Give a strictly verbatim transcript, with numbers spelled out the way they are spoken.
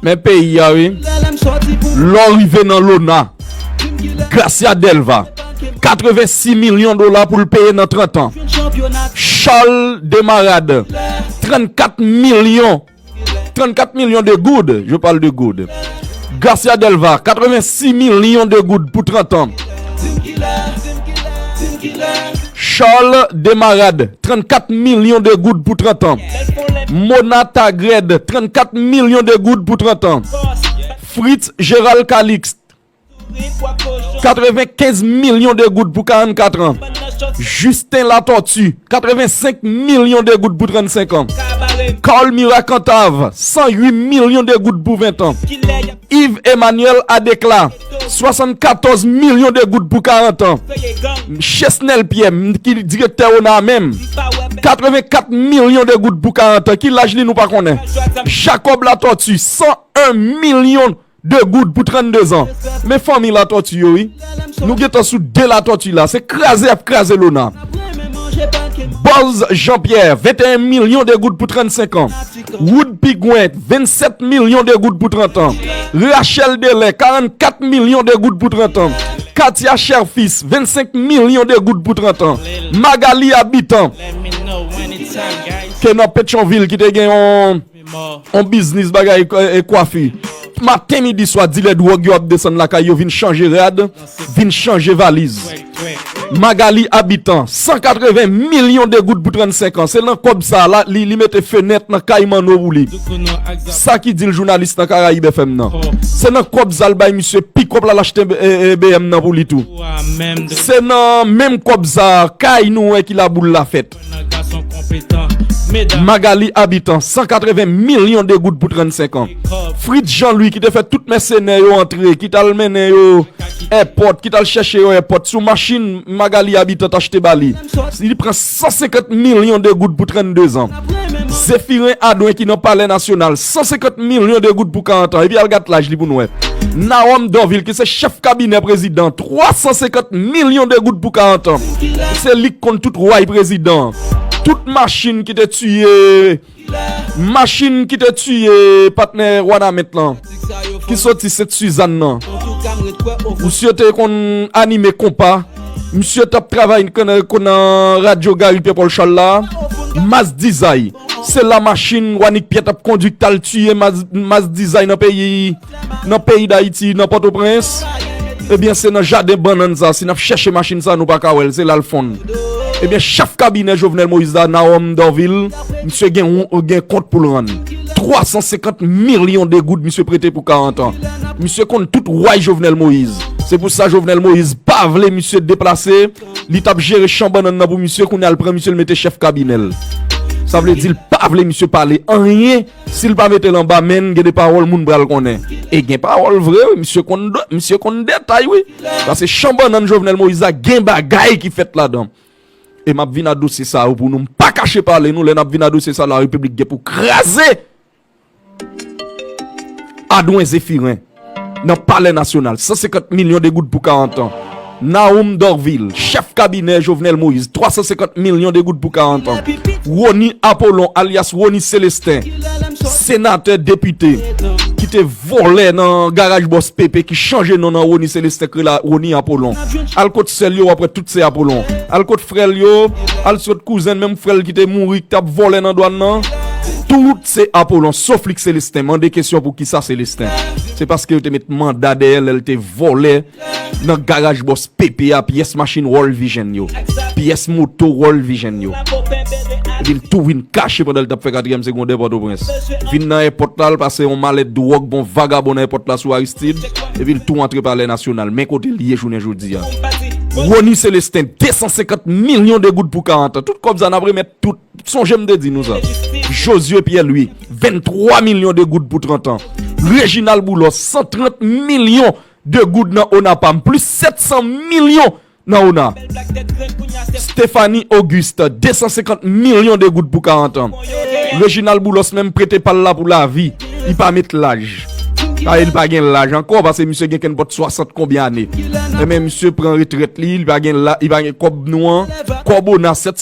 Men peyi a, wi. Lè w rive nan Lona, Gracia Delva, katrevensis milyon dola pou l peye nan trant an. Charles Demarade, trannkat milyon, trannkat milyon de goud, je parle de goud. Gracia Delva, katrevensis milyon de goud pou trant an. Charles Demarade, trannkat milyon de goud pou trant an. Mona Tagred, trannkat milyon de goud pou trant an. Fritz Gérald Calixte, katrevenkenz milyon de goud pou karannkat an. Justin Latortue, katrevensenk milyon de goud pou trannsenk an. Carl Mira Cantave, san uit milyon de goud pou ven an. Yves Emmanuel Adéclat, swasannkatòz milyon de goud pou karant an. Chesnel Pierre, m, ki direktè Ona a menm, katrevenkat milyon de goud pou karant an. Ki laj li nou pa konnen. Jacob Latortue, san en milyon de goud pou trannde zan. Men fanmi Latortue yo, wi. Nou gentan sou de Latortue la. Se kraze y ap kraze Lona. Buzz Jean-Pierre, venteyen milyon de goud pou trannsenk an. Wood Pigwen, vennsèt milyon de goud pou trant an. Rachel Delè, karannkat milyon de goud pou trant an. Katia Cherfils, vennsenk milyon de goud pou trant an. Magali Habitant, ke nan Petyonvil, ki te gen yon, yon biznis bagay, e, kwafi. Maten, midi, swa, dilè dwòg yo ap desann lakay yo, vin chanje rad, vin chanje valiz. Magali Habitant, san katreven milyon de goud pou trannsenk an. Se nan kòb sa a, li, li mete fenèt nan kay Manno pou li. Sa ki di l jounalis nan Karayib F M nan. Se nan kòb sa a l bay misye pikòp la, l achte, e, e, B M nan pou li tou. Se nan menm kòb sa a, kay nou wè ki laboul la fèt. Magali Habitant, san katreven milyon de goud pou trannsenk an. Fritz Jean Louis ki te fè tout mèsenè yo antre, ki t al mennen yo èpòt, ki t al chèche yo èpòt, sou machin Magali Habitant t achte ba li. Li pran san senkant milyon de goud pou trannde zan. Zéphirin Adouin ki nan Palè Nasyonal, san senkant milyon de goud pou karant an. Epi al gad laj li pou n wè. Nawòm Dorvil ki se chèf kabinè prezidan, twa san senkant milyon de goud pou karant an. Se li k konn tout way prezidan. Tout machin ki te tiye, machin ki te tiye patnè Wanament lan, ki soti Sent Sizàn nan. Misye te konn anime konpa. Misye t ap travay nan, nan radyo Gary Pierre Paul Charles la. Mass Dizay. Se la machin Wanik Pyè t ap kondui k t al tiye Mass, Mass Dizay nan peyi, nan peyi Dayiti, nan Pòtoprens. Ebyen, se nan jaden bannann sa, si n ap chèche machin sa, nou pa ka wè l, se la l fonn. Ebyen, chèf kabinè Jovenel Moïse la, Nawòm Dorvil, misye gen, gen kont pou l rann. Twa san senkant milyon de goud misye prete pou karant an. Misye konn tout way Jovenel Moïse. Se pou sa Jovenel Moïse pa vle misye deplase. Li t ap jere chan bannann nan pou misye, kounye a l pran misye, l mete chèf kabinè l. Sa vle di l pa vle misye pale anyen. Si l pa mete l anba men n, gen de pawòl moun pral konnen. E gen pawòl vre, wi, misye konn, misye konn detay, wi. Paske chan bannann Jovenel Moïse la, gen bagay ki fèt ladan. E m ap vin a dosye sa yo pou nou. M pa kache pale nou, lè n ap vin a dosye sa, Larepiblik gen pou kraze. Adwen Zéphirien, nan Palè Nasyonal, san senkant milyon de goud pou karant an. Naoum Dorvil, chèf kabinè Jovenel Moïse, twa san senkant milyon de goud pou karant an. Rony Apollon, alyas Rony Célestin, senatè, depite, ki te vòlè nan garaj bòs Pepe, ki chanje non nan Rony Célestin, k rele Rony Apollon. Al kot sè l yo, w ap wè tout se Apollon. Al kot frè l yo, al kot kouzen l, menm frè l ki te mouri, ki t ap vòlè nan dwàn nan. Tout se Apollon, sof Luc Célestin. Mande kesyon pou kisa Célestin. Se paske yo te met manda dèyè l lè l te vòlè nan garaj bòs Pepe a, pyès machin World Vision yo. Pyès moto World Vision yo. Epi l tou vin kache pandan l t ap fè katriyèm segondè Pòtoprens. Vin nan èpòt la, l pase yon malèt dwòg, bon vagabon nan èpòt la sou Aristide. Epi l tou antre Palè Nasyonal. Men kote l ye jounen jodi a. Rony Célestin, de san senkant milyon de goud pou karant an. Tout kòb sa n ap remèt tout. Sonje m te di nou sa. Josué Pierre Louis, venntwa milyon de goud pou trant an. Reginald Boulos, san trant milyon de goud nan ONAPAM, plis sèt san milyon nan ONA. Stéphanie Auguste, de san senkant milyon de goud pou karant an. Reginald Boulos menm prete pa l la pou lavi. Li pa met laj. Sa vle di li pa gen laj ankò, paske misye gen kenpòt swasant konbyen ane. Enben, misye pran retrèt li, li pa gen la, li pa gen kòb nou an. Kòb ONA, sèt san